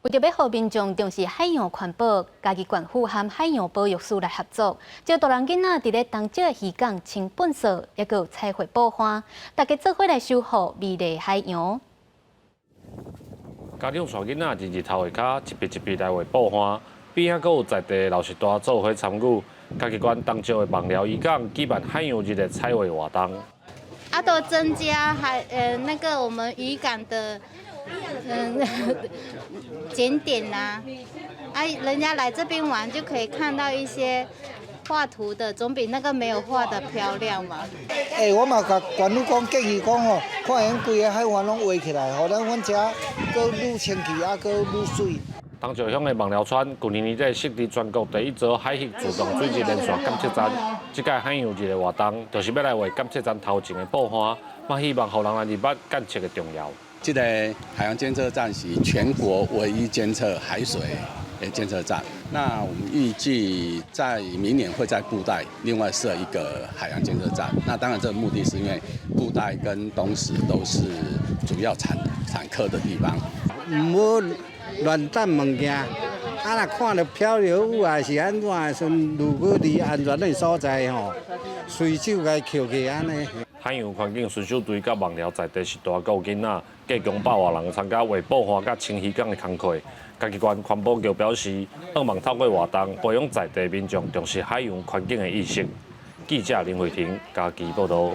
為著欲予民眾重視海洋環保，嘉義縣府和海洋保育署來合作，召大人囡仔佇咧東石漁港清糞掃，抑閣有彩繪布花，大家做伙來守護美麗海洋。家長帶囡仔佇日頭下跤，一筆一筆來畫布花，邊仔閣有在地老序大做伙參與。嘉義縣東石的枋寮漁港舉辦海洋日的彩畫活動。啊，都增加海那個我們漁港的景點呐，啊，人家來這邊玩就可以看到一些畫圖的，總比那個沒有畫的漂亮嘛。欸，我嘛共縣府講建議講吼，看會用規个海岸攏畫起來，予咱阮遮閣愈清氣，啊閣愈媠。東石鄉的枋寮村，舊年年底設置全國第一座海域自動水質連線監測站。這屆海洋日的活動，就是欲來畫監測站頭前的布花，嘛希望予人來認捌監測的重要。這個海洋監測站是全國唯一監測海水的監測站。那我們預計在明年會在布袋另外設一個海洋監測站。那當然，這個目的是因為布袋跟東石都是主要產科的地方。毋好亂擲物件，啊！若看著漂流物還是按怎的時陣，如果離安全的所在吼，隨手共抾起按呢。海洋環境巡守隊佮枋寮在地序大佮囡仔，計共百外人參加畫布花佮清漁港的工課。嘉義縣環保局表示，希望透過活動培養在地民眾重視海洋環境的意識。記者林慧婷嘉義報道。